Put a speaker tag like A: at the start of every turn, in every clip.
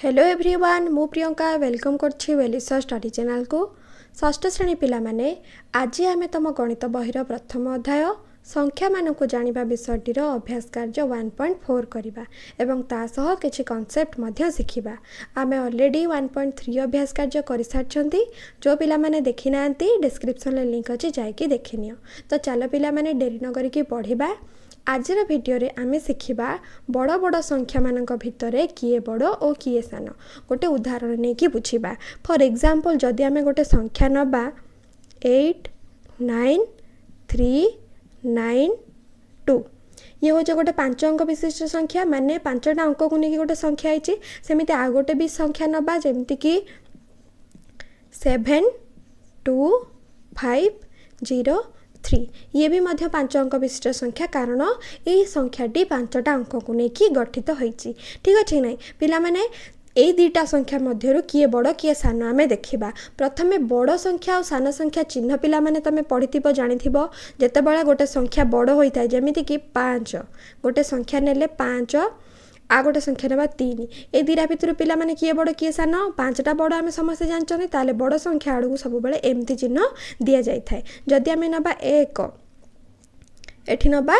A: Hello everyone, ମୁଁ Priyanka welcome କରୁଛି ୱେଲିସର study ଚ୍ୟାନେଲକୁ। ଷଷ୍ଠ ଶ୍ରେଣୀ ପିଲାମାନେ, ଆଜି ଆମେ ତୁମ ଗଣିତ ବହିର ପ୍ରଥମ ଅଧ୍ୟାୟ ସଂଖ୍ୟାମାନଙ୍କୁ ଜାଣିବା ବିଷୟଟିର ଅଭ୍ୟାସ କାର୍ଯ୍ୟ 1.4 କରିବା ଏବଂ ତା ସହ କିଛି କନସେପ୍ଟ ମଧ୍ୟ ଶିଖିବା। ଆମେ ଅଲରେଡ଼ି 1.3 ଅଭ୍ୟାସ କାର୍ଯ୍ୟ କରିସାରିଛନ୍ତି। ଯେଉଁ ପିଲାମାନେ ଦେଖିନାହାନ୍ତି, ଡିସ୍କ୍ରିପ୍ସନରେ ଲିଙ୍କ୍ ଅଛି, ଯାଇକି ଦେଖିନିଅ। ତ ଚାଲ ପିଲାମାନେ, ଡେରି ନ କରିକି ପଢ଼ିବା। ଆଜିର ଭିଡ଼ିଓରେ ଆମେ ଶିଖିବା ବଡ଼ ବଡ଼ ସଂଖ୍ୟାମାନଙ୍କ ଭିତରେ କିଏ ବଡ଼ ଓ କିଏ ସାନ। ଗୋଟେ ଉଦାହରଣ ନେଇକି ବୁଝିବା। ଫର୍ ଏକ୍ଜାମ୍ପଲ୍, ଯଦି ଆମେ ଗୋଟେ ସଂଖ୍ୟା ନେବା 8, 9, 3, 9, 2, ଇଏ ହେଉଛି ଗୋଟେ ପାଞ୍ଚ ଅଙ୍କ ବିଶିଷ୍ଟ ସଂଖ୍ୟା, ମାନେ ପାଞ୍ଚଟା ଅଙ୍କକୁ ନେଇକି ଗୋଟେ ସଂଖ୍ୟା ହେଇଛି। ସେମିତି ଆଉ ଗୋଟେ ବି ସଂଖ୍ୟା ନେବା, ଯେମିତିକି 7, 2, 5, 0, 3। ଇଏ ବି ମଧ୍ୟ ପାଞ୍ଚ ଅଙ୍କ ବିଶିଷ୍ଟ ସଂଖ୍ୟା, କାରଣ ଏଇ ସଂଖ୍ୟାଟି ପାଞ୍ଚଟା ଅଙ୍କକୁ ନେଇକି ଗଠିତ ହୋଇଛି। ଠିକ୍ ଅଛି କି ନାହିଁ ପିଲାମାନେ? ଏଇ ଦୁଇଟା ସଂଖ୍ୟା ମଧ୍ୟରୁ କିଏ ବଡ଼, କିଏ ସାନ, ଆମେ ଦେଖିବା। ପ୍ରଥମେ ବଡ଼ ସଂଖ୍ୟା ଆଉ ସାନ ସଂଖ୍ୟା ଚିହ୍ନ ପିଲାମାନେ ତୁମେ ପଢ଼ିଥିବ, ଜାଣିଥିବ। ଯେତେବେଳେ ଗୋଟେ ସଂଖ୍ୟା ବଡ଼ ହୋଇଥାଏ, ଯେମିତିକି ପାଞ୍ଚ, ଗୋଟେ ସଂଖ୍ୟା ନେଲେ ପାଞ୍ଚ, ଆଉ ଗୋଟେ ସଂଖ୍ୟା ନେବା ତିନି, ଏଇ ଦୁଇଟା ଭିତରୁ ପିଲାମାନେ କିଏ ବଡ଼, କିଏ ସାନ? ପାଞ୍ଚଟା ବଡ଼, ଆମେ ସମସ୍ତେ ଜାଣିଛନ୍ତି। ତାହେଲେ ବଡ଼ ସଂଖ୍ୟା ଆଡ଼କୁ ସବୁବେଳେ ଏମିତି ଚିହ୍ନ ଦିଆଯାଇଥାଏ। ଯଦି ଆମେ ନେବା ଏକ, ଏଠି ନେବା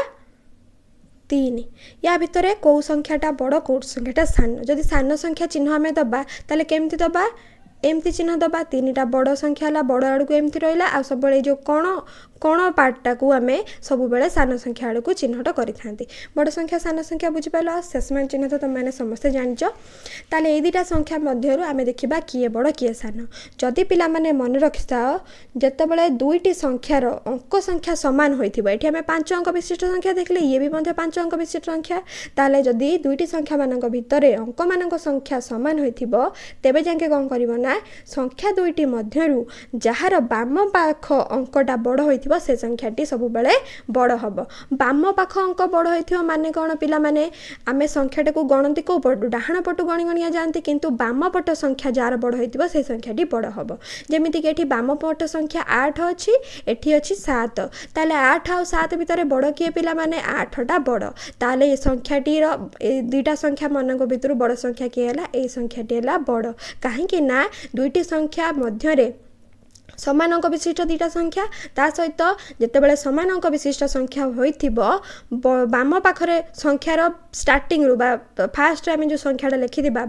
A: ତିନି, ୟା ଭିତରେ କେଉଁ ସଂଖ୍ୟାଟା ବଡ଼, କେଉଁ ସଂଖ୍ୟାଟା ସାନ? ଯଦି ସାନ ସଂଖ୍ୟା ଚିହ୍ନ ଆମେ ଦେବା, ତାହେଲେ କେମିତି ଦେବା? ଏମିତି ଚିହ୍ନ ଦେବା। ତିନିଟା ବଡ଼ ସଂଖ୍ୟା ହେଲା, ବଡ଼ ଆଡ଼କୁ ଏମିତି ରହିଲା। ଆଉ ସବୁବେଳେ ଏଇ ଯେଉଁ କଣ କଣ ପାର୍ଟଟାକୁ ଆମେ ସବୁବେଳେ ସାନ ସଂଖ୍ୟା ଆଡ଼କୁ ଚିହ୍ନଟ କରିଥାନ୍ତି। ବଡ଼ ସଂଖ୍ୟା, ସାନ ସଂଖ୍ୟା ବୁଝିପାରିଲ? ଆଉ ଶେଷମାନ ଚିହ୍ନ ତ ତୁମେମାନେ ସମସ୍ତେ ଜାଣିଛ। ତାହେଲେ ଏଇ ଦୁଇଟା ସଂଖ୍ୟା ମଧ୍ୟରୁ ଆମେ ଦେଖିବା କିଏ ବଡ଼, କିଏ ସାନ। ଯଦି ପିଲାମାନେ ମନେ ରଖିଥାଅ, ଯେତେବେଳେ ଦୁଇଟି ସଂଖ୍ୟାର ଅଙ୍କ ସଂଖ୍ୟା ସମାନ ହୋଇଥିବ, ଏଠି ଆମେ ପାଞ୍ଚ ଅଙ୍କ ବିଶିଷ୍ଟ ସଂଖ୍ୟା ଦେଖିଲେ, ଇଏ ବି ମଧ୍ୟ ପାଞ୍ଚ ଅଙ୍କ ବିଶିଷ୍ଟ ସଂଖ୍ୟା, ତାହେଲେ ଯଦି ଦୁଇଟି ସଂଖ୍ୟାମାନଙ୍କ ଭିତରେ ଅଙ୍କମାନଙ୍କ ସଂଖ୍ୟା ସମାନ ହୋଇଥିବ, ତେବେ ଯାଇକି କ'ଣ କରିବ ନା ସଂଖ୍ୟା ଦୁଇଟି ମଧ୍ୟରୁ ଯାହାର ବାମ ପାଖ ଅଙ୍କଟା ବଡ଼ ହୋଇଥିବ, ସେ ସଂଖ୍ୟାଟି ସବୁବେଳେ ବଡ଼ ହେବ। ବାମ ପାଖ ଅଙ୍କ ବଡ଼ ହୋଇଥିବ ମାନେ କ'ଣ ପିଲାମାନେ? ଆମେ ସଂଖ୍ୟାଟାକୁ ଗଣନ୍ତି କେଉଁ ପଟୁ? ଡାହାଣ ପଟୁ ଗଣି ଗଣିଆ ଯାଆନ୍ତି। କିନ୍ତୁ ବାମ ପଟ ସଂଖ୍ୟା ଯାହାର ବଡ଼ ହୋଇଥିବ, ସେ ସଂଖ୍ୟାଟି ବଡ଼ ହେବ। ଯେମିତିକି ଏଠି ବାମ ପଟ ସଂଖ୍ୟା ଆଠ ଅଛି, ଏଠି ଅଛି ସାତ। ତାହେଲେ ଆଠ ଆଉ ସାତ ଭିତରେ ବଡ଼ କିଏ ପିଲାମାନେ? ଆଠଟା ବଡ଼। ତାହେଲେ ଏ ସଂଖ୍ୟାଟିର, ଏ ଦୁଇଟା ସଂଖ୍ୟା ମାନଙ୍କ ଭିତରୁ ବଡ଼ ସଂଖ୍ୟା କିଏ ହେଲା? ଏଇ ସଂଖ୍ୟାଟି ହେଲା ବଡ଼। କାହିଁକି ନା ଦୁଇଟି ସଂଖ୍ୟା ମଧ୍ୟରେ ସମାନ ଅଙ୍କ ବିଶିଷ୍ଟ ଦୁଇଟା ସଂଖ୍ୟା, ତା ସହିତ ଯେତେବେଳେ ସମାନ ଅଙ୍କ ବିଶିଷ୍ଟ ସଂଖ୍ୟା ହୋଇଥିବ, ବାମ ପାଖରେ ସଂଖ୍ୟାର ଷ୍ଟାର୍ଟିଂରୁ ବା ଫାଷ୍ଟରେ ଆମେ ଯେଉଁ ସଂଖ୍ୟାଟା ଲେଖିଥିବା,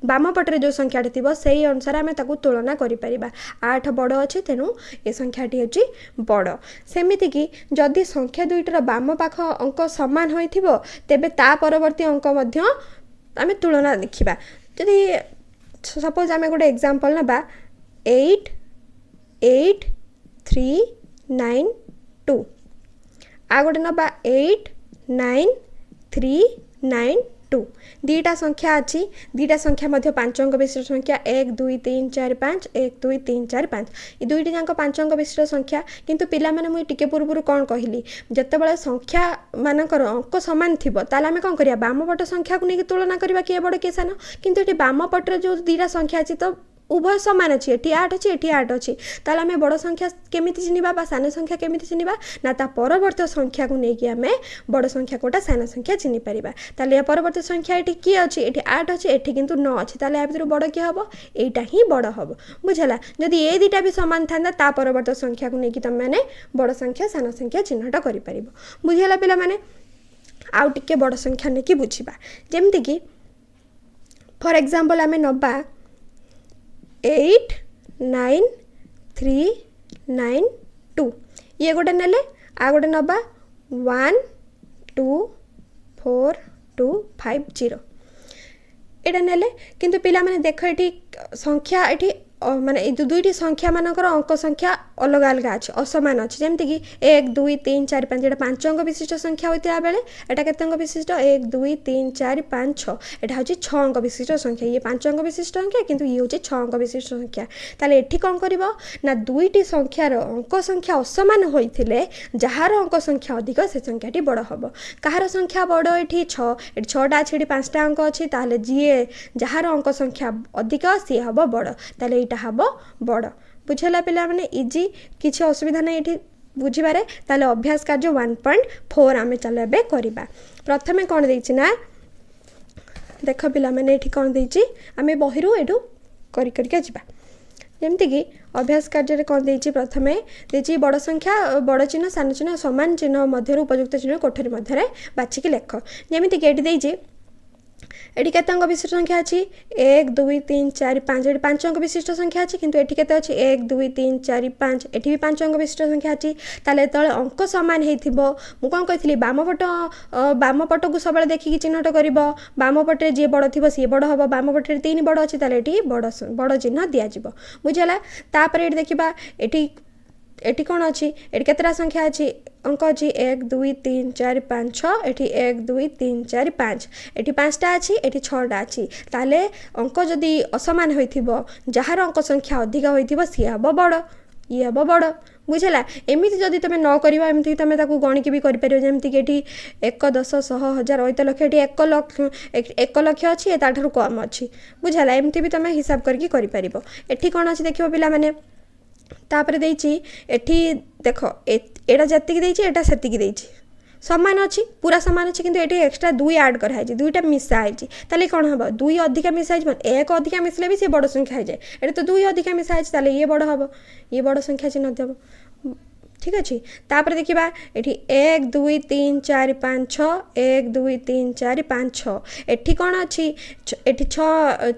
A: ବାମ ପଟରେ ଯେଉଁ ସଂଖ୍ୟାଟି ଥିବ, ସେଇ ଅନୁସାରେ ଆମେ ତାକୁ ତୁଳନା କରିପାରିବା। ଆଠ ବଡ଼ ଅଛି, ତେଣୁ ଏ ସଂଖ୍ୟାଟି ହେଉଛି ବଡ଼। ସେମିତିକି ଯଦି ସଂଖ୍ୟା ଦୁଇଟିର ବାମ ପାଖ ଅଙ୍କ ସମାନ ହୋଇଥିବ, ତେବେ ତା ପରବର୍ତ୍ତୀ ଅଙ୍କ ମଧ୍ୟ ଆମେ ତୁଳନା ଦେଖିବା। ଯଦି ସପୋଜ୍ ଆମେ ଗୋଟେ ଏକ୍ଜାମ୍ପଲ୍ ନେବା, 8, 8, 3, 9, 2, ଆଉ ଗୋଟେ ନେବା 8, 9, 3, 9, 2। ଦୁଇଟା ସଂଖ୍ୟା ଅଛି। ଦୁଇଟା ସଂଖ୍ୟା ମଧ୍ୟ ପାଞ୍ଚ ଅଙ୍କ ବିଶିଷ୍ଟ ସଂଖ୍ୟା। ଏକ, ଦୁଇ, ତିନି, ଚାରି, ପାଞ୍ଚ, ଏକ, ଦୁଇ, ତିନି, ଚାରି, ପାଞ୍ଚ, ଏ ଦୁଇଟି ଯାକ ପାଞ୍ଚ ଅଙ୍କ ବିଶିଷ୍ଟ ସଂଖ୍ୟା। କିନ୍ତୁ ପିଲାମାନେ, ମୁଁ ଟିକେ ପୂର୍ବରୁ କ'ଣ କହିଲି? ଯେତେବେଳେ ସଂଖ୍ୟା ମାନଙ୍କର ଅଙ୍କ ସମାନ ଥିବ, ତାହେଲେ ଆମେ କ'ଣ କରିବା? ବାମ ପଟ ସଂଖ୍ୟାକୁ ନେଇକି ତୁଳନା କରିବା କିଏ ବଡ଼, କିଏ ସାନ। କିନ୍ତୁ ଏଠି ବାମ ପଟରେ ଯେଉଁ ଦୁଇଟା ସଂଖ୍ୟା ଅଛି, ତ ଉଭୟ ସମାନ ଅଛି। ଏଠି ଆଠ ଅଛି, ଏଠି ଆଠ ଅଛି। ତାହେଲେ ଆମେ ବଡ଼ ସଂଖ୍ୟା କେମିତି ଚିହ୍ନିବା ବା ସାନ ସଂଖ୍ୟା କେମିତି ଚିହ୍ନିବା? ନା ତା ପରବର୍ତ୍ତୀ ସଂଖ୍ୟାକୁ ନେଇକି ଆମେ ବଡ଼ ସଂଖ୍ୟା କେଉଁଟା, ସାନ ସଂଖ୍ୟା ଚିହ୍ନି ପାରିବା। ତାହେଲେ ଏହା ପରବର୍ତ୍ତୀ ସଂଖ୍ୟା ଏଠି କିଏ ଅଛି? ଏଠି ଆଠ ଅଛି, ଏଠି କିନ୍ତୁ ନଅ ଅଛି। ତାହେଲେ ଏହା ଭିତରୁ ବଡ଼ କିଏ ହେବ? ଏଇଟା ହିଁ ବଡ଼ ହେବ। ବୁଝିଲା? ଯଦି ଏ ଦୁଇଟା ବି ସମାନ ଥାନ୍ତା, ତା ପରବର୍ତ୍ତୀ ସଂଖ୍ୟାକୁ ନେଇକି ତୁମେମାନେ ବଡ଼ ସଂଖ୍ୟା, ସାନ ସଂଖ୍ୟା ଚିହ୍ନଟ କରିପାରିବ। ବୁଝିହେଲା ପିଲାମାନେ? ଆଉ ଟିକେ ବଡ଼ ସଂଖ୍ୟା ନେଇକି ବୁଝିବା। ଯେମିତିକି ଫର୍ ଏକ୍ଜାମ୍ପଲ୍ ଆମେ ନେବା 8, 9, 3, 9, 2, ଇଏ ଗୋଟେ ନେଲେ, ଆଉ ଗୋଟେ ନେବା 1, 2, 4, 2, 5, 0, ଏଇଟା ନେଲେ। କିନ୍ତୁ ପିଲାମାନେ ଦେଖ, ଏଠି ସଂଖ୍ୟା ଏଠି ମାନେ ଏଇ ଦୁଇଟି ସଂଖ୍ୟା ମାନଙ୍କର ଅଙ୍କ ସଂଖ୍ୟା ଅଲଗା ଅଲଗା ଅଛି, ଅସମାନ ଅଛି। ଯେମିତିକି ଏକ, ଦୁଇ, ତିନି, ଚାରି, ପାଞ୍ଚ, ଏଇଟା ପାଞ୍ଚ ଅଙ୍କ ବିଶିଷ୍ଟ ସଂଖ୍ୟା ହୋଇଥିବା ବେଳେ ଏଇଟା କେତେ ଅଙ୍କ ବିଶିଷ୍ଟ? ଏକ, ଦୁଇ, ତିନି, ଚାରି, ପାଞ୍ଚ, ଛଅ। ଏଇଟା ହେଉଛି ଛଅ ଅଙ୍କ ବିଶିଷ୍ଟ ସଂଖ୍ୟା। ଇଏ ପାଞ୍ଚ ଅଙ୍କ ବିଶିଷ୍ଟ ସଂଖ୍ୟା, କିନ୍ତୁ ଇଏ ହେଉଛି ଛଅ ଅଙ୍କ ବିଶିଷ୍ଟ ସଂଖ୍ୟା। ତାହେଲେ ଏଠି କ'ଣ କରିବ ନା ଦୁଇଟି ସଂଖ୍ୟାର ଅଙ୍କ ସଂଖ୍ୟା ଅସମାନ ହୋଇଥିଲେ ଯାହାର ଅଙ୍କ ସଂଖ୍ୟା ଅଧିକ, ସେ ସଂଖ୍ୟାଟି ବଡ଼ ହେବ। କାହାର ସଂଖ୍ୟା ବଡ଼ ଏଠି? ଛଅ। ଏଠି ଛଅଟା ଅଛି, ଏଠି ପାଞ୍ଚଟା ଅଙ୍କ ଅଛି। ତାହେଲେ ଯିଏ ଯାହାର ଅଙ୍କ ସଂଖ୍ୟା ଅଧିକ, ସିଏ ହେବ ବଡ଼। ତାହେଲେ ଏଇଟା ହେବ ବଡ଼। ବୁଝିହେଲା ପିଲାମାନେ? ଇଜି, କିଛି ଅସୁବିଧା ନାହିଁ ଏଠି ବୁଝିବାରେ। ତାହେଲେ ଅଭ୍ୟାସ କାର୍ଯ୍ୟ 1.4 ଆମେ ଚାଲ ଏବେ କରିବା। ପ୍ରଥମେ କ'ଣ ଦେଇଛି ନା ଦେଖ ପିଲାମାନେ, ଏଠି କ'ଣ ଦେଇଛି? ଆମେ ବହିରୁ ଏଠୁ କରି କରିକା ଯିବା। ଯେମିତିକି ଅଭ୍ୟାସ କାର୍ଯ୍ୟରେ କ'ଣ ଦେଇଛି? ପ୍ରଥମେ ଦେଇଛି ବଡ଼ ସଂଖ୍ୟା ବଡ଼ ଚିହ୍ନ, ସାନ ଚିହ୍ନ, ସମାନ ଚିହ୍ନ ମଧ୍ୟରୁ ଉପଯୁକ୍ତ ଚିହ୍ନ କୋଠରୀ ମଧ୍ୟରେ ବାଛିକି ଲେଖ। ଯେମିତିକି ଏଠି ଦେଇଛି, ଏଠି କେତେ ଅଙ୍କ ବିଶିଷ୍ଟ ସଂଖ୍ୟା ଅଛି? 1, 2, 3, 4, 5। ଏଠି 5 ଅଙ୍କ ବିଶିଷ୍ଟ ସଂଖ୍ୟା ଅଛି, କିନ୍ତୁ ଏଠି କେତେ ଅଛି? 1, 2, 3, 4, 5। ଏଠି ବି 5 ଅଙ୍କ ବିଶିଷ୍ଟ ସଂଖ୍ୟା ଅଛି। ତାହେଲେ ଯେତେବେଳେ ଅଙ୍କ ସମାନ ହେଇଥିବ, ମୁଁ କ'ଣ କହିଥିଲି? ବାମ ପଟ, ବାମ ପଟକୁ ସବୁବେଳେ ଦେଖିକି ଚିହ୍ନଟ କରିବ। ବାମ ପଟରେ ଯିଏ ବଡ଼ ଥିବ ସିଏ ବଡ଼ ହେବ। ବାମ ପଟରେ 3 ବଡ଼ ଅଛି, ତାହେଲେ ଏଠି ବଡ଼ ବଡ଼ ଚିହ୍ନ ଦିଆଯିବ। ବୁଝିହେଲା? ତାପରେ ଏଠି ଦେଖିବା, ଏଠି କ'ଣ ଅଛି? ଏଠି କେତେଟା ସଂଖ୍ୟା ଅଛି, ଅଙ୍କ ଅଛି? 1, 2, 3, 4, 5, 6। ଏଠି 1, 2, 3, 4, 5। ଏଠି 5ଟା ଅଛି, ଏଠି 6ଟା ଅଛି। ତାହେଲେ ଅଙ୍କ ଯଦି ଅସମାନ ହୋଇଥିବ, ଯାହାର ଅଙ୍କ ସଂଖ୍ୟା ଅଧିକ ହୋଇଥିବ ସିଏ ହେବ ବଡ଼, ଇଏ ହେବ ବଡ଼। ବୁଝିଲା? ଏମିତି ଯଦି ତୁମେ ନ କରିବ, ଏମିତି ତୁମେ ତାକୁ ଗଣିକି ବି କରିପାରିବ। ଯେମିତିକି ଏଠି 1, 10, 100, ହଜାର, ଅଇତ, ଲକ୍ଷ। ଏଠି 1 ଲକ୍ଷ, 1 ଲକ୍ଷ ଅଛି, ତାଠାରୁ କମ୍ ଅଛି। ବୁଝିଲା? ଏମିତି ବି ତୁମେ ହିସାବ କରିକି କରିପାରିବ। ଏଠି କ'ଣ ଅଛି ଦେଖିବ ପିଲାମାନେ। ତାପରେ ଦେଇଛି ଏଠି ଦେଖ, ଏଇଟା ଯେତିକି ଦେଇଛି ଏଇଟା ସେତିକି ଦେଇଛି, ସମାନ ଅଛି, ପୁରା ସମାନ ଅଛି। କିନ୍ତୁ ଏଠି ଏକ୍ସଟ୍ରା 2 ଆଡ଼୍ କରାହେଇଛି, 2ଟା ମିଶା ହେଇଛି। ତାହେଲେ କ'ଣ ହେବ? 2 ଅଧିକା ମିଶା ହେଇଛି ମାନେ 1 ଅଧିକା ମିଶିଲେ ବି ସେ ବଡ଼ ସଂଖ୍ୟା ହେଇଯାଏ। ଏଠି ତ 2 ଅଧିକା ମିଶା ହେଇଛି, ତାହେଲେ ଇଏ ବଡ଼ ହେବ, ଇଏ ବଡ଼ ସଂଖ୍ୟା ଚିହ୍ନ ଦେବ। ଠିକ୍ ଅଛି? ତାପରେ ଦେଖିବା ଏଠି 1, 2, 3, 4, 5, 6। 1, 2, 3, 4, 5, 6। ଏଠି କ'ଣ ଅଛି? ଏଠି 6,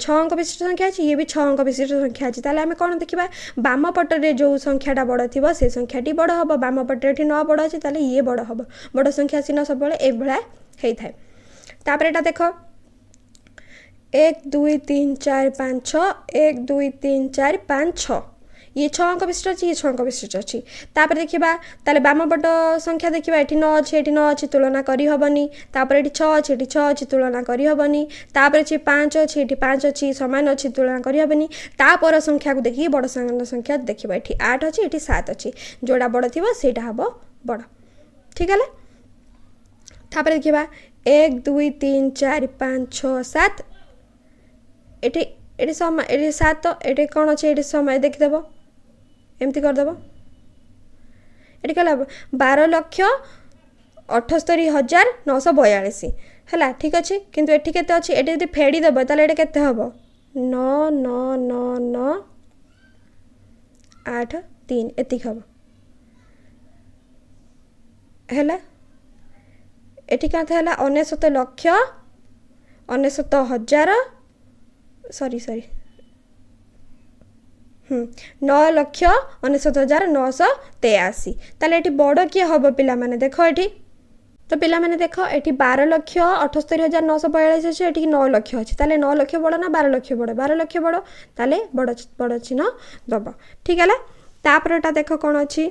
A: 6 ଅଙ୍କ ବିଶିଷ୍ଟ ସଂଖ୍ୟା ଅଛି, ଇଏ ବି 6 ଅଙ୍କ ବିଶିଷ୍ଟ ସଂଖ୍ୟା ଅଛି। ତାହେଲେ ଆମେ କ'ଣ ଦେଖିବା? ବାମ ପଟରେ ଯେଉଁ ସଂଖ୍ୟାଟା ବଡ଼ ଥିବ ସେ ସଂଖ୍ୟାଟି ବଡ଼ ହେବ। ବାମ ପଟରେ ଏଠି 9 ବଡ଼ ଅଛି, ତାହେଲେ ଇଏ ବଡ଼ ହେବ। ବଡ଼ ସଂଖ୍ୟା ଚିହ୍ନ ସବୁବେଳେ ଏଇଭଳିଆ ହେଇଥାଏ। ତାପରେ ଏଇଟା ଦେଖ, 1, 2, 3, 4, 5, 6। 1, 2, 3, 4, 5, 6। ଇଏ 6 ଅଙ୍କ ବିଶିଷ୍ଟ ଅଛି, ଇଏ 6 ଅଙ୍କ ବିଶିଷ୍ଟ ଅଛି। ତାପରେ ଦେଖିବା, ତାହେଲେ ବାମ ପଟ ସଂଖ୍ୟା ଦେଖିବା। ଏଠି 9 ଅଛି, ଏଠି 9 ଅଛି, ତୁଳନା କରିହେବନି। ତାପରେ ଏଠି 6 ଅଛି, ଏଠି 6 ଅଛି, ତୁଳନା କରିହେବନି। ତାପରେ ଅଛି 5 ଅଛି, ଏଠି 5 ଅଛି, ସମାନ ଅଛି, ତୁଳନା କରିହେବନି। ତାପର ସଂଖ୍ୟାକୁ ଦେଖିକି ବଡ଼ ସଂଖ୍ୟା ଦେଖିବ। ଏଠି 8 ଅଛି, ଏଠି 7 ଅଛି। ଯେଉଁଟା ବଡ଼ ଥିବ ସେଇଟା ହେବ ବଡ଼। ଠିକ୍ ହେଲା? ତାପରେ ଦେଖିବା 1, 2, 3, 4, 5, 6, 7। ଏଠି ସମାନ, ଏଠି 7। ଏଠି କ'ଣ ଅଛି? ଏଠି ସମୟ ଦେଖିଦେବ, ଏମିତି କରିଦେବ। ଏଠି କହିଲା 12,78,942 ହେଲା। ଠିକ୍ ଅଛି? କିନ୍ତୁ ଏଠି କେତେ ଅଛି? ଏଠି ଯଦି ଫେଡ଼ିଦେବ ତାହେଲେ ଏଠି କେତେ ହେବ? 9, 9, 9, 9, 8, 3, ଏତିକି ହେବ। ହେଲା? ଏଠି କେତେ ହେଲା? 99 ଲକ୍ଷ 99 ହଜାର, ସରି ସରି, 9,99,983। ତାହେଲେ ଏଠି ବଡ଼ କିଏ ହେବ ପିଲାମାନେ? ଦେଖ ଏଠି ତ ପିଲାମାନେ ଦେଖ, ଏଠି 12,78,942 ଅଛି, ଏଠି 9 ଲକ୍ଷ ଅଛି। ତାହେଲେ 9 ଲକ୍ଷ ବଡ଼ ନା 12 ଲକ୍ଷ ବଡ଼? 12 ଲକ୍ଷ ବଡ଼। ତାହେଲେ ବଡ଼ ବଡ଼ ଚିହ୍ନ ଦେବ। ଠିକ୍ ହେଲା? ତାପରଟା ଦେଖ କ'ଣ ଅଛି।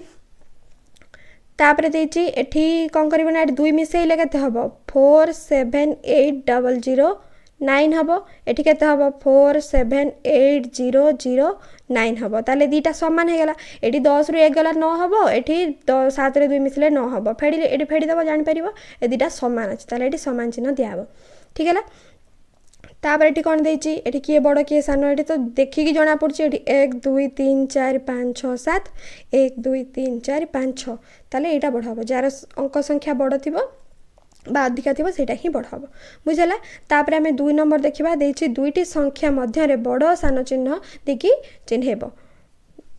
A: ତାପରେ ଦେଇଛି ଏଠି କ'ଣ କରିବ ନା, ଏଠି 2 ମିଶେଇଲେ କେତେ ହେବ? 4, 7, 8, ଡବଲ୍ 0, 9 ହେବ। ଏଠି କେତେ ହେବ? 4, 7, 8, 0, 0, 9 ହେବ। ତାହେଲେ 2ଟା ସମାନ ହେଇଗଲା। ଏଠି 10ରୁ 1 ଗଲା 9 ହେବ, ଏଠି 7ରେ 2 ମିଶିଲେ 9 ହେବ। ଫେଡ଼ିଲେ, ଏଠି ଫେଡ଼ିଦେବ, ଜାଣିପାରିବ ଏ 2ଟା ସମାନ ଅଛି। ତାହେଲେ ଏଠି ସମାନ ଚିହ୍ନ ଦିଆହେବ। ଠିକ୍ ହେଲା? ତାପରେ ଏଠି କ'ଣ ଦେଇଛି? ଏଠି କିଏ ବଡ଼ କିଏ ସାନ ଏଠି ତ ଦେଖିକି ଜଣାପଡ଼ୁଛି। ଏଠି 1, 2, 3, 4, 5, 6, 7। 1, 2, 3, 4, 5, 6। ତାହେଲେ ଏଇଟା ବଡ଼ ହେବ। ଯାହାର ଅଙ୍କ ସଂଖ୍ୟା ବଡ଼ ଥିବ ବା ଅଧିକା ଥିବ ସେଇଟା ହିଁ ବଡ଼ ହେବ। ବୁଝିଲା? ତାପରେ ଆମେ 2 ନମ୍ବର ଦେଖିବା। ଦେଇଛି 2ଟି ସଂଖ୍ୟା ମଧ୍ୟରେ ବଡ଼ ସାନ ଚିହ୍ନ ଦେଇକି ଚିହ୍ନେଇବ।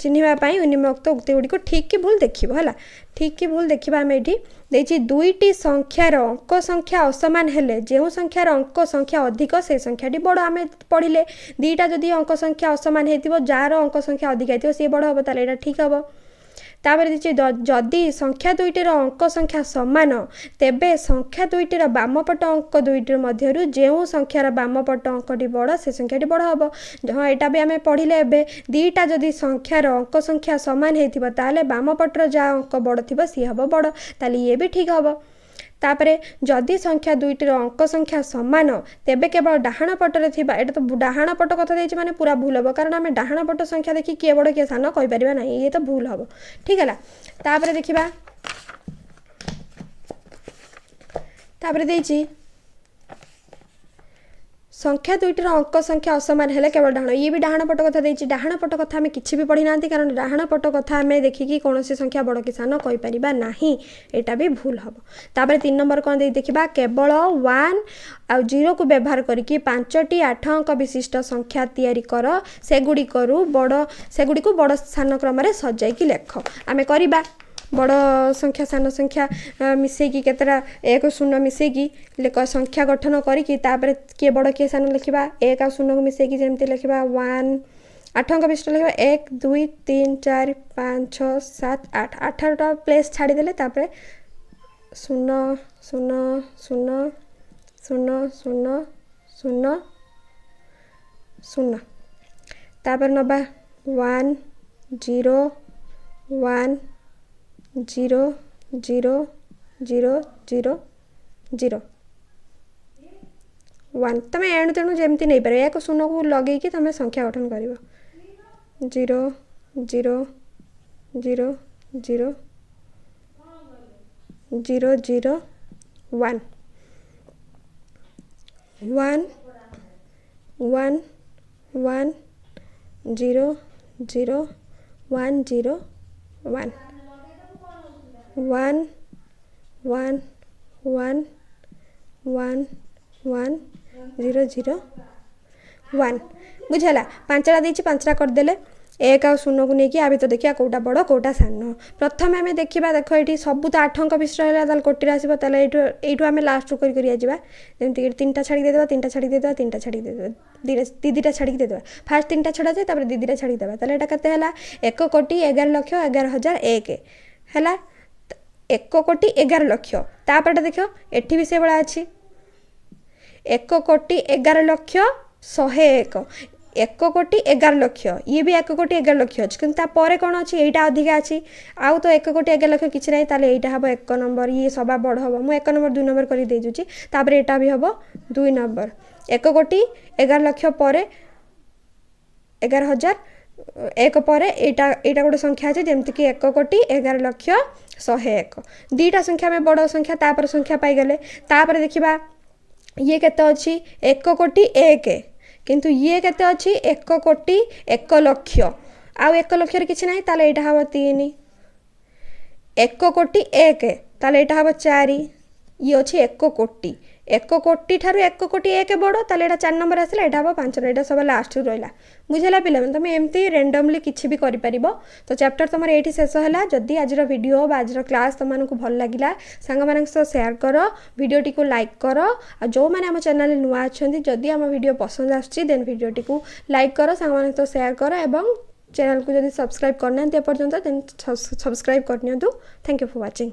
A: ଚିହ୍ନିବା ପାଇଁ ନିମ୍ନୋକ୍ତ ଉକ୍ତି ଗୁଡ଼ିକୁ ଠିକ୍ କି ଭୁଲ ଦେଖିବ। ହେଲା? ଠିକ୍ କି ଭୁଲ ଦେଖିବା ଆମେ। ଏଠି ଦେଇଛି 2ଟି ସଂଖ୍ୟାର ଅଙ୍କ ସଂଖ୍ୟା ଅସମାନ ହେଲେ ଯେଉଁ ସଂଖ୍ୟାର ଅଙ୍କ ସଂଖ୍ୟା ଅଧିକ ସେ ସଂଖ୍ୟାଟି ବଡ଼। ଆମେ ପଢ଼ିଲେ, 2ଟା ଯଦି ଅଙ୍କ ସଂଖ୍ୟା ଅସମାନ ହେଇଥିବ, ଯାହାର ଅଙ୍କ ସଂଖ୍ୟା ଅଧିକା ହେଇଥିବ ସିଏ ବଡ଼ ହେବ। ତାହେଲେ ଏଇଟା ଠିକ୍ ହେବ। ତାପରେ ଦେଇଛି ଯଦି ସଂଖ୍ୟା 2ଟିର ଅଙ୍କ ସଂଖ୍ୟା ସମାନ, ତେବେ ସଂଖ୍ୟା 2ଟିର ବାମପଟ ଅଙ୍କ 2ଟିର ମଧ୍ୟରୁ ଯେଉଁ ସଂଖ୍ୟାର ବାମପଟ ଅଙ୍କଟି ବଡ଼ ସେ ସଂଖ୍ୟାଟି ବଡ଼ ହେବ। ହଁ, ଏଇଟା ବି ଆମେ ପଢ଼ିଲେ ଏବେ। 2ଟା ଯଦି ସଂଖ୍ୟାର ଅଙ୍କ ସଂଖ୍ୟା ସମାନ ହେଇଥିବ, ତାହେଲେ ବାମ ପଟର ଯାହା ଅଙ୍କ ବଡ଼ ଥିବ ସିଏ ହେବ ବଡ଼। ତାହେଲେ ଇଏ ବି ଠିକ୍ ହେବ। ତାପରେ ଯଦି ସଂଖ୍ୟା 2ଟିର ଅଙ୍କ ସଂଖ୍ୟା ସମାନ, ତେବେ କେବଳ ଡାହାଣ ପଟରେ ଥିବା, ଏଇଟା ତ ଡାହାଣ ପଟ କଥା ଦେଇଛି, ମାନେ ପୁରା ଭୁଲ ହେବ। କାରଣ ଆମେ ଡାହାଣ ପଟ ସଂଖ୍ୟା ଦେଖି କିଏ ବଡ଼ କିଏ ସାନ କହିପାରିବା ନାହିଁ। ଇଏ ତ ଭୁଲ ହେବ। ଠିକ୍ ହେଲା? ତାପରେ ଦେଖିବା, ତାପରେ ଦେଇଛି ସଂଖ୍ୟା ଦୁଇଟିର ଅଙ୍କ ସଂଖ୍ୟା ଅସମାନ ହେଲେ କେବଳ ଡାହାଣ। ଇଏ ବି ଡାହାଣ ପଟ କଥା ଦେଇଛି। ଡାହାଣ ପଟ କଥା ଆମେ କିଛି ବି ପଢ଼ିନାହାନ୍ତି, କାରଣ ଡାହାଣ ପଟ କଥା ଆମେ ଦେଖିକି କୌଣସି ସଂଖ୍ୟା ବଡ଼ କି ସାନ କହିପାରିବା ନାହିଁ, ଏଇଟା ବି ଭୁଲ ହେବ। ତାପରେ 3 ନମ୍ବର କ'ଣ ଦେଇ ଦେଖିବା। କେବଳ 1 ଆଉ 0କୁ ବ୍ୟବହାର କରିକି 5ଟି 8 ଅଙ୍କ ବିଶିଷ୍ଟ ସଂଖ୍ୟା ତିଆରି କର, ସେଗୁଡ଼ିକରୁ ବଡ଼ ସେଗୁଡ଼ିକୁ ବଡ଼ ସାନ କ୍ରମରେ ସଜାଇକି ଲେଖ। ଆମେ କରିବା ବଡ଼ ସଂଖ୍ୟା ସାନ ସଂଖ୍ୟା ମିଶେଇକି, କେତେଟା 1 0 ମିଶେଇକି ସଂଖ୍ୟା ଗଠନ କରିକି ତାପରେ କିଏ ବଡ଼ କିଏ ସାନ ଲେଖିବା। 1 ଆଉ 0କୁ ମିଶେଇକି ଯେମିତି ଲେଖିବା, 1, 8 ଅଙ୍କ ବିଶିଷ୍ଟ ଲେଖିବା, 1 2 3 4 5 6 7 8, 8ଟା ପ୍ଲେସ୍ ଛାଡ଼ିଦେଲେ ତାପରେ 0 0 0 0 0 0 0। ତାପରେ ନେବା 1 0 1 0 0 0 0 0 1। ତୁମେ ଏଣୁ ତେଣୁ ଯେମିତି ନେଇପାରିବ, 1 0କୁ ଲଗେଇକି ତୁମେ ସଂଖ୍ୟା ଗଠନ କରିବ। 0 0 0 0 0 0 1 1 1 1 0 0 1 0 1 1 1 1 1 1 0 0 1। ବୁଝିହେଲା? 5ଟା ଦେଇଛି, 5ଟା କରିଦେଲେ। 1 ଆଉ 0କୁ ନେଇକି ଆ ଭିତରେ ଦେଖିବା କେଉଁଟା ବଡ଼ କେଉଁଟା ସାନ। ପ୍ରଥମେ ଆମେ ଦେଖିବା, ଦେଖ ଏଇଠି ସବୁ ତ 8 ଅଙ୍କ ବିଶିଷ୍ଟ ହେଲା, ତାହେଲେ କୋଟିରେ ଆସିବ। ତାହେଲେ ଏଇଠୁ ଆମେ ଲାଷ୍ଟରୁ କରି କରି ଯିବା। ଯେମିତିକି 3ଟା ଛାଡ଼ିକି ଦେଇଦେବା, 3ଟା ଛାଡ଼ିକି ଦେଇଦେବା, 3ଟା ଛାଡ଼ିକି ଦେଇଦେବା, 2ଟା 2ଟା ଛାଡ଼ିକି ଦେଇଦେବା। ଫାଷ୍ଟ 3ଟା ଛଡ଼ା ଯାଏ, ତାପରେ 2ଟା ଛାଡ଼ିକି ଦେବା। ତାହେଲେ ଏଇଟା କେତେ ହେଲା? 1,11,11,001 ହେଲା, 1 କୋଟି 11 ଲକ୍ଷ। ତାପରଟା ଦେଖ, ଏଠି ବି ସେଇଭଳିଆ ଅଛି, 1,11,00,101, 1 କୋଟି 11 ଲକ୍ଷ। ଇଏ ବି 1 କୋଟି 11 ଲକ୍ଷ ଅଛି, କିନ୍ତୁ ତାପରେ କ'ଣ ଅଛି? ଏଇଟା ଅଧିକା ଅଛି। ଆଉ ତ 1 କୋଟି 11 ଲକ୍ଷ କିଛି ନାହିଁ। ତାହେଲେ ଏଇଟା ହେବ 1 ନମ୍ବର, ଇଏ ସବା ବଡ଼ ହେବ। ମୁଁ 1 ନମ୍ବର 2 ନମ୍ବର କରି ଦେଇଦେଉଛି। ତାପରେ ଏଇଟା ବି ହେବ 2 ନମ୍ବର। 1 କୋଟି 11 ଲକ୍ଷ ପରେ 11,001 ପରେ ଏଇଟା ଗୋଟେ ସଂଖ୍ୟା ଅଛି, ଯେମିତିକି 1,11,00,101। 2ଟା ସଂଖ୍ୟା ଆମେ ବଡ଼ ସଂଖ୍ୟା ତାପରେ ସଂଖ୍ୟା ପାଇଗଲେ। ତାପରେ ଦେଖିବା ଇଏ କେତେ ଅଛି, 1 କୋଟି 1, କିନ୍ତୁ ଇଏ କେତେ ଅଛି? 1 କୋଟି 1 ଲକ୍ଷ। ଆଉ 1 ଲକ୍ଷରେ କିଛି ନାହିଁ, ତାହେଲେ ଏଇଟା ହେବ 3। 1 କୋଟି 1, ତାହେଲେ ଏଇଟା ହେବ 4। ଇଏ ଅଛି 1 କୋଟି, 1 କୋଟି ଠାରୁ 1 କୋଟି 1 ବଡ଼, ତାହେଲେ ଏଇଟା 4 ନମ୍ବର ଆସିଲା, ଏଇଟା ହେବ 5, ଏଇଟା ସବୁ ଲାଷ୍ଟରୁ ରହିଲା। ବୁଝିଲା ପିଲାମାନେ? ତୁମେ ଏମିତି ରେଣ୍ଡମଲି କିଛି ବି କରିପାରିବ। ତ ଚାପ୍ଟର ତୁମର ଏଇଠି ଶେଷ ହେଲା। ଯଦି ଆଜିର ଭିଡ଼ିଓ ବା ଆଜିର କ୍ଲାସ୍ ତୁମମାନଙ୍କୁ ଭଲ ଲାଗିଲା, ସାଙ୍ଗମାନଙ୍କ ସହ ସେୟାର କର, ଭିଡ଼ିଓଟିକୁ ଲାଇକ୍ କର। ଆଉ ଯେଉଁମାନେ ଆମ ଚ୍ୟାନେଲରେ ନୂଆ ଅଛନ୍ତି, ଯଦି ଆମ ଭିଡ଼ିଓ ପସନ୍ଦ ଆସୁଛି, ଦେନ୍ ଭିଡ଼ିଓଟିକୁ ଲାଇକ୍ କର, ସାଙ୍ଗମାନଙ୍କ ସହ ସେୟାର କର ଏବଂ ଚ୍ୟାନେଲକୁ ଯଦି ସବସ୍କ୍ରାଇବ୍ କରିନାହାନ୍ତି ଏପର୍ଯ୍ୟନ୍ତ, ଦେନ୍ ସବସ୍କ୍ରାଇବ୍ କରିନିଅନ୍ତୁ। Thank you for watching.